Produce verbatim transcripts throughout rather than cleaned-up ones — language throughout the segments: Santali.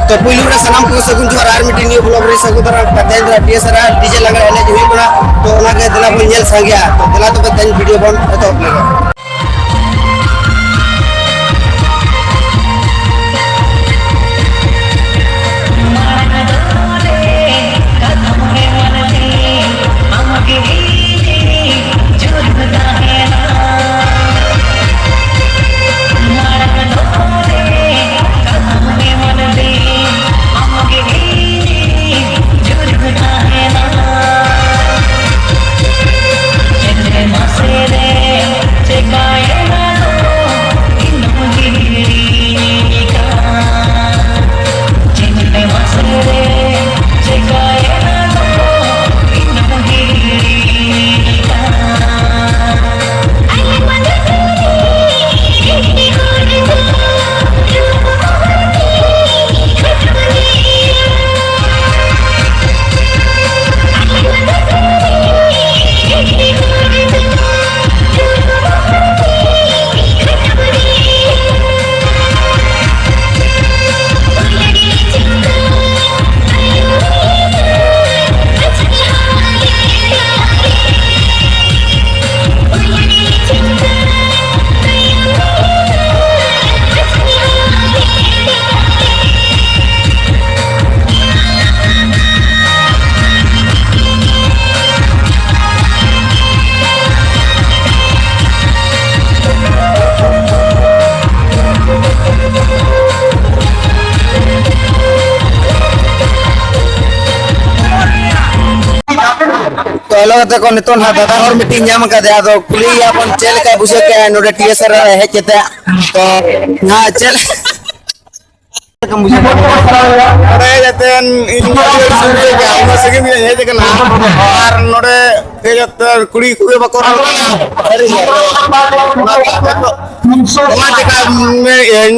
ᱛᱚ ᱯᱩᱭᱞᱩ ᱨᱮ ᱥᱟᱱᱟᱢ ᱠᱚ ᱥᱟᱹᱜᱩᱱ ᱡᱚᱦᱟᱨ, ᱟᱨ ᱢᱤᱫᱴᱤᱡ ᱱᱤᱭᱩ ᱵᱞᱚᱜ ᱨᱮ ᱥᱟᱹᱜᱩᱱ ᱫᱟᱨᱟᱢ᱾ ᱛᱮᱦᱮᱧ ᱫᱚ ᱰᱤ ᱮᱥ ᱟᱨ ᱟᱨ ᱰᱤ ᱡᱮ ᱞᱟᱜᱽᱲᱮ ᱮᱱᱮᱡ ᱦᱩᱭᱩᱜ ᱠᱟᱱᱟ, ᱛᱚ ᱚᱱᱟᱜᱮ ᱫᱮᱞᱟ ᱵᱚᱱ ᱧᱮᱞ ᱥᱟᱸᱜᱮᱭᱟ᱾ ᱛᱚ ᱫᱮᱞᱟ ᱛᱚᱵᱮ ᱛᱮᱦᱮᱧ ᱵᱷᱤᱰᱤᱭᱳ ᱵᱚᱱ ᱮᱛᱚᱦᱚᱵ ᱞᱮᱜᱮ᱾ ᱛᱚ, ᱦᱮᱞᱳ ᱜᱟᱛᱮ ᱠᱚ, ᱱᱤᱛᱚᱜ ᱱᱟᱦᱟᱜ ᱫᱟᱫᱟ ᱦᱚᱲ ᱢᱤᱫᱴᱤᱡ ᱧᱟᱢ ᱟᱠᱟᱫᱮᱭᱟ, ᱟᱫᱚ ᱠᱩᱞᱤᱭᱮᱭᱟ ᱵᱚᱱ ᱪᱮᱫ ᱞᱮᱠᱟᱭ ᱵᱩᱡᱷᱟᱹᱣ ᱠᱮᱜᱼᱟ ᱱᱚᱰᱮ ᱴᱤ ᱮᱥ ᱟᱨ ᱨᱮ ᱦᱮᱡ ᱠᱟᱛᱮ᱾ ᱛᱚ ᱱᱟᱦᱟᱜ ᱪᱮᱫ ᱞᱮᱠᱟᱢ ᱵᱩᱡᱷᱟᱹᱣ ᱠᱮᱜᱼᱟ? ᱱᱚᱰᱮ ᱦᱮᱡ ᱠᱟᱛᱮ ᱤᱧ ᱟᱹᱰᱤ ᱨᱟᱹᱥᱠᱟᱹᱧ ᱵᱩᱡᱷᱟᱹᱣ ᱠᱮᱜᱼᱟ᱾ ᱩᱱᱟᱹᱜ ᱥᱟᱺᱜᱤᱧ ᱠᱷᱚᱱᱤᱧ ᱦᱮᱡ ᱟᱠᱟᱱᱟ ᱟᱨ ᱱᱚᱰᱮ ᱦᱮᱡ ᱠᱟᱛᱮ ᱠᱩᱲᱤ ᱠᱚᱜᱮ ᱵᱟᱠᱚ ᱨᱚᱲ ᱠᱟᱱᱟ᱾ ᱚᱱᱟ ᱪᱮᱠᱟ ᱢᱮᱱᱮᱫ ᱟᱹᱧ,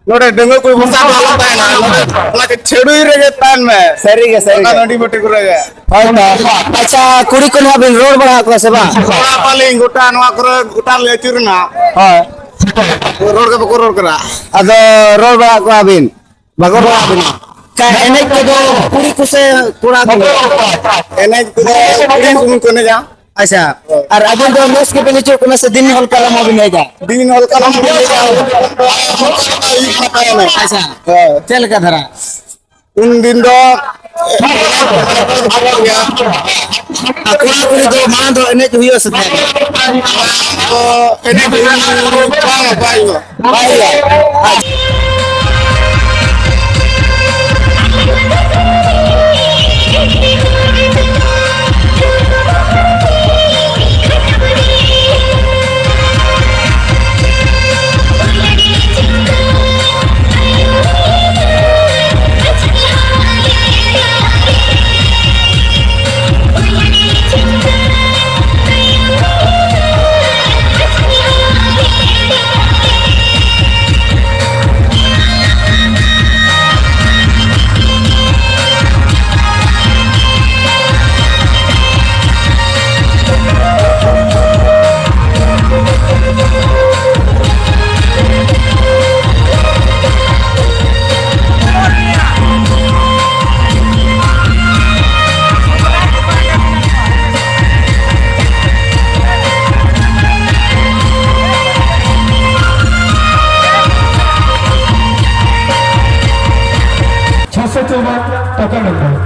ᱱᱚᱰᱮ ᱰᱟᱺᱜᱩᱣᱟᱹ ᱠᱩᱲᱤ ᱵᱚᱱ ᱥᱟᱵ ᱟᱞᱚᱢ ᱛᱟᱦᱮᱱᱟ, ᱱᱚᱰᱮ ᱚᱱᱟ ᱪᱷᱟᱹᱰᱩᱭ ᱨᱮᱜᱮ ᱛᱟᱦᱮᱱ ᱢᱮ᱾ ᱥᱟᱹᱨᱤ ᱜᱮ, ᱥᱟᱹᱨᱤ ᱜᱮ᱾ ᱦᱟᱺᱰᱤ ᱵᱟᱹᱴᱤ ᱠᱚᱨᱮ ᱜᱮ᱾ ᱦᱳᱭ ᱛᱚ᱾ ᱟᱪᱪᱷᱟ, ᱠᱩᱲᱤ ᱠᱚ ᱱᱟᱦᱟᱜ ᱵᱤᱱ ᱨᱚᱲ ᱵᱟᱲᱟ ᱟᱠᱚᱣᱟ ᱥᱮ ᱵᱟᱝ? ᱨᱚᱲ ᱟᱠᱚᱣᱟᱞᱤᱧ, ᱜᱚᱴᱟ ᱱᱚᱣᱟ ᱠᱚᱨᱮ ᱜᱚᱴᱟ ᱞᱮ ᱟᱹᱪᱩᱨ ᱮᱱᱟ᱾ ᱦᱳᱭ᱾ ᱨᱚᱲ ᱜᱮ ᱵᱟᱠᱚ ᱨᱚᱲ ᱠᱟᱱᱟ᱾ ᱟᱫᱚ ᱨᱚᱲ ᱵᱟᱲᱟ ᱟᱠᱚᱣᱟ ᱵᱤᱱ? ᱵᱟᱠᱚ ᱨᱚᱲ ᱟᱵᱤᱱᱟ᱾ ᱠᱟ-, ᱮᱱᱮᱡ ᱠᱚᱫᱚ ᱠᱩᱲᱤ ᱠᱚ ᱥᱮ ᱠᱚᱲᱟ ᱠᱚ? ᱮᱱᱮᱡ ᱠᱚᱫᱚ ᱠᱩᱲᱤ ᱦᱚᱯᱚᱱ ᱠᱚ ᱮᱱᱮᱡᱟ᱾ ᱟᱪᱪᱷᱟ᱾ ᱟᱨ ᱟᱵᱤᱱ ᱫᱚ ᱢᱮᱥ ᱜᱮᱵᱤᱱ ᱦᱤᱡᱩᱜ ᱠᱟᱱᱟ ᱥᱮ ᱫᱤᱱ ᱦᱚᱞ ᱠᱟᱞᱚᱢ ᱦᱚᱸᱵᱤᱱ ᱦᱮᱡᱟ? ᱫᱤᱱ ᱦᱚᱞ ᱠᱟᱞᱚᱢ ᱵᱤᱱ ᱦᱮᱡᱟ᱾ ᱟᱪᱪᱷᱟ᱾ ᱦᱮᱸ᱾ ᱪᱮᱫ ᱞᱮᱠᱟ ᱫᱷᱟᱨᱟ? ᱩᱱ ᱫᱤᱱ ᱫᱚ ᱟᱨ ᱠᱚᱲᱟ ᱠᱩᱲᱤ ᱫᱚ ᱢᱟᱲᱟᱝ ᱫᱚ ᱮᱱᱮᱡ ᱦᱩᱭᱩᱜᱼᱟ ᱥᱮ ᱵᱟᱝ? ᱛᱚ ᱮᱱᱮᱡ ᱦᱩᱭᱩᱜᱼᱟ, ᱵᱟᱝ, ᱵᱟᱭ ᱦᱩᱭᱩᱜᱼᱟ᱾ ᱵᱟᱭ ᱦᱩᱭᱩᱜᱼᱟ᱾ ᱟᱪᱪᱷᱟ᱾ ᱪᱷᱚᱥᱚ ᱪᱚᱣᱟᱱ ᱴᱟᱠᱟ ᱱᱚᱢᱵᱚᱨ᱾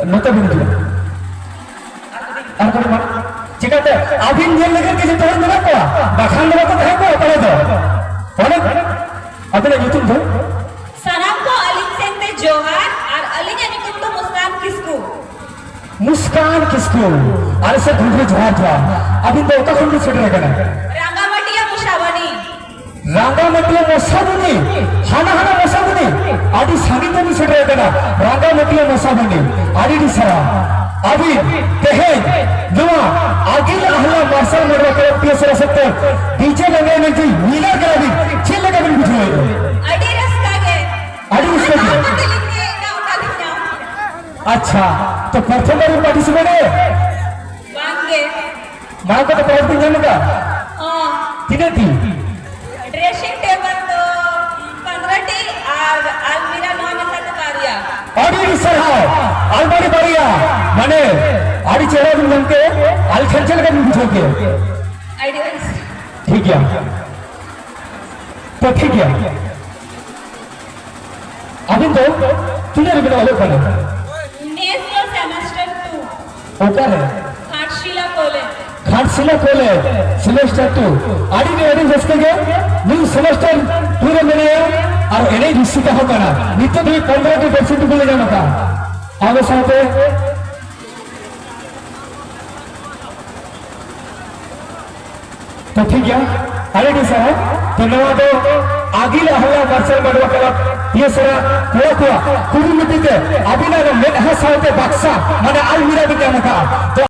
ᱱᱚᱛᱮ ᱵᱤᱱ ᱦᱤᱡᱩᱜᱼᱟ᱾ ᱟᱨ ᱠᱟᱹᱴᱤᱡ ᱢᱟ-, ᱪᱤᱠᱟᱹᱛᱮ? ᱟᱹᱵᱤᱱ ᱧᱮᱞ ᱞᱟᱹᱜᱤᱫ ᱜᱮ ᱡᱚᱛᱚ ᱦᱚᱲ ᱢᱮᱱᱟᱜ ᱠᱚᱣᱟ, ᱵᱟᱠᱷᱟᱱ ᱫᱚ ᱵᱟᱠᱚ ᱛᱟᱦᱮᱸ ᱠᱚᱜᱼᱟ ᱯᱟᱞᱮ ᱫᱚ᱾ ᱚᱱᱮ, ᱟᱹᱵᱤᱱᱟᱜ ᱧᱩᱛᱩᱢ ᱫᱚ? ᱥᱟᱱᱟᱢ ᱠᱚ ᱟᱹᱞᱤᱧ ᱥᱮᱱ ᱛᱮ ᱡᱚᱦᱟᱨ, ᱟᱨ ᱟᱹᱞᱤᱧᱟᱜ ᱧᱩᱛᱩᱢ ᱫᱚ ᱢᱩᱥᱠᱟᱱ ᱠᱤᱥᱠᱩ᱾ ᱢᱩᱥᱠᱟᱱ ᱠᱤᱥᱠᱩ, ᱟᱞᱮ ᱥᱮᱫ ᱠᱷᱚᱱ ᱜᱮ ᱡᱚᱦᱟᱨ, ᱡᱚᱦᱟᱨ᱾ ᱟᱹᱵᱤᱱ ᱫᱚ ᱚᱠᱟ ᱠᱷᱚᱱ ᱵᱤᱱ ᱥᱮᱴᱮᱨ ᱟᱠᱟᱱᱟ? ᱨᱟᱸᱜᱟᱢᱟᱹᱴᱤᱭᱟᱹ ᱢᱚᱥᱟᱵᱚᱱᱤ᱾ ᱨᱟᱸᱜᱟᱢᱟᱹᱴᱤᱭᱟᱹ ᱢᱚᱥᱟᱵᱚᱱᱤ, ᱦᱟᱱᱟ ᱦᱟᱱᱟ ᱢᱚᱥᱟᱵᱚᱱᱤ, ᱟᱹᱰᱤ ᱥᱟᱺᱜᱤᱧ ᱠᱷᱚᱱ ᱵᱤᱱ ᱥᱮᱴᱮᱨ ᱟᱠᱟᱱᱟ᱾ ᱨᱟᱸᱜᱟᱢᱟᱹᱴᱤᱭᱟᱹ ᱢᱚᱥᱟᱵᱚᱱᱤ, ᱟᱹᱰᱤ ᱟᱹᱰᱤ ᱥᱟᱨᱦᱟᱣ᱾ ᱟᱹᱵᱤᱱ ᱛᱮᱦᱮᱧ ᱱᱚᱣᱟ ᱟᱹᱜᱤᱞ ᱟᱦᱞᱟ ᱢᱟᱨᱥᱟᱞ ᱢᱟᱰᱣᱟ ᱠᱞᱟᱵᱽ ᱴᱤᱭᱟᱹ ᱥᱚᱨᱟ ᱥᱮᱫ ᱛᱮ ᱰᱤᱡᱮ ᱞᱟᱜᱽᱲᱮ ᱮᱱᱮᱡ ᱵᱤᱱ ᱧᱮᱞ ᱠᱟᱱᱟ ᱵᱤᱱ, ᱪᱮᱫ ᱞᱮᱠᱟ ᱵᱤᱱ ᱵᱩᱡᱷᱟᱹᱣᱮᱫᱼᱟ? ᱟᱹᱰᱤ ᱨᱟᱹᱥᱠᱟᱹ ᱜᱮ᱾ ᱟᱹᱰᱤ ᱨᱟᱹᱥᱠᱟᱹ ᱜᱮ᱾ ᱟᱨ ᱛᱟᱦᱞᱮ ᱞᱤᱧ ᱞᱟᱹᱭᱮᱫᱟ, ᱚᱠᱟ ᱞᱤᱧ ᱧᱟᱢ ᱠᱮᱫᱟ? ᱟᱪᱪᱷᱟ, ᱛᱚ ᱯᱨᱚᱛᱷᱚᱢ ᱵᱟᱨ ᱯᱟᱨᱴᱤᱥᱤᱯᱮᱴ ᱮ? ᱵᱟᱝ ᱜᱮ᱾ ᱢᱟᱲᱟᱝ ᱠᱚᱫᱚ ᱯᱨᱟᱭᱤᱡᱽ ᱯᱮ ᱧᱟᱢ ᱟᱠᱟᱫ? ᱦᱚᱸ᱾ ᱛᱤᱱᱟᱹᱜ ᱴᱤ? ᱰᱨᱮᱥᱤᱝ ᱴᱮᱵᱚᱞ ᱫᱚ ᱯᱚᱱᱨᱚ ᱴᱤ ᱟᱨ ᱟᱞᱢᱤᱨᱟ ᱱᱚᱣᱟ ᱢᱮᱥᱟ ᱛᱮ ᱵᱟᱨᱭᱟ᱾ ᱟᱹᱰᱤ ᱟᱹᱰᱤ ᱥᱟᱨᱦᱟᱣ᱾ ᱟᱞᱢᱟᱨᱤ ᱵᱟᱨᱭᱟ, ᱢᱟᱱᱮ ᱟᱹᱰᱤ ᱪᱮᱦᱨᱟ ᱵᱤᱱ ᱧᱟᱢ ᱠᱮᱫ᱾ ᱟᱞᱮ ᱴᱷᱮᱱ ᱪᱮᱫ ᱞᱮᱠᱟ ᱵᱤᱱ ᱵᱩᱡᱷᱟᱹᱣ ᱠᱮᱫ? ᱟᱹᱰᱤ ᱵᱮᱥ᱾ ᱴᱷᱤᱠ ᱜᱮᱭᱟ᱾ ᱛᱚ ᱴᱷᱤᱠ ᱜᱮᱭᱟ᱾ ᱟᱹᱵᱤᱱ ᱫᱚ ᱛᱤᱱᱟᱹᱜ ᱨᱮᱵᱤᱱ ᱚᱞᱚᱜ ᱠᱟᱱᱟ? ᱱᱮᱥ ᱫᱚ ᱥᱮᱢᱮᱥᱴᱟᱨ ᱴᱩ᱾ ᱚᱠᱟᱨᱮ? Ghatshila college. Ghatshila college, semester two. ᱟᱹᱰᱤ ᱜᱮ ᱟᱹᱰᱤ ᱨᱟᱹᱥᱠᱟᱹ ᱜᱮ᱾ ᱱᱩᱭ ᱥᱮᱢᱮᱥᱴᱟᱨ ᱴᱩ ᱨᱮ ᱢᱮᱱᱟᱭᱟ᱾ ᱟᱨ ᱮᱱᱮᱡ ᱨᱩᱥᱤᱠᱟ ᱦᱚᱸ ᱠᱟᱱᱟ᱾ ᱱᱤᱛᱚᱜ ᱫᱷᱟᱹᱵᱤᱡ ᱯᱚᱱᱨᱚ ᱴᱤ ᱯᱟᱨᱥᱮᱱᱴ ᱠᱚ ᱧᱟᱢ ᱟᱠᱟᱫᱼᱟ᱾ ᱟᱵᱚ ᱥᱟᱶᱛᱮ ᱛᱚ ᱴᱷᱤᱠ ᱜᱮᱭᱟ, ᱟᱹᱰᱤ ᱟᱹᱰᱤ ᱥᱟᱨᱦᱟᱣ᱾ ᱛᱚ ᱱᱚᱣᱟ ᱫᱚ ᱟᱹᱜᱤᱞ ᱟᱦᱞᱟ ᱢᱟᱨᱥᱟᱞ ᱢᱟᱰᱣᱟ ᱠᱞᱟᱵᱽ ᱯᱤᱭᱟᱹᱥᱟᱨᱟ ᱠᱚᱲᱟ ᱠᱚᱣᱟᱜ ᱠᱩᱨᱩᱢᱩᱴᱩ ᱛᱮ ᱟᱹᱵᱤᱱᱟᱜ ᱢᱮᱫᱦᱟ ᱥᱟᱶᱛᱮ ᱵᱟᱠᱥᱟ, ᱢᱟᱱᱮ ᱟᱞᱢᱤᱨᱟ ᱵᱤᱱ ᱧᱟᱢ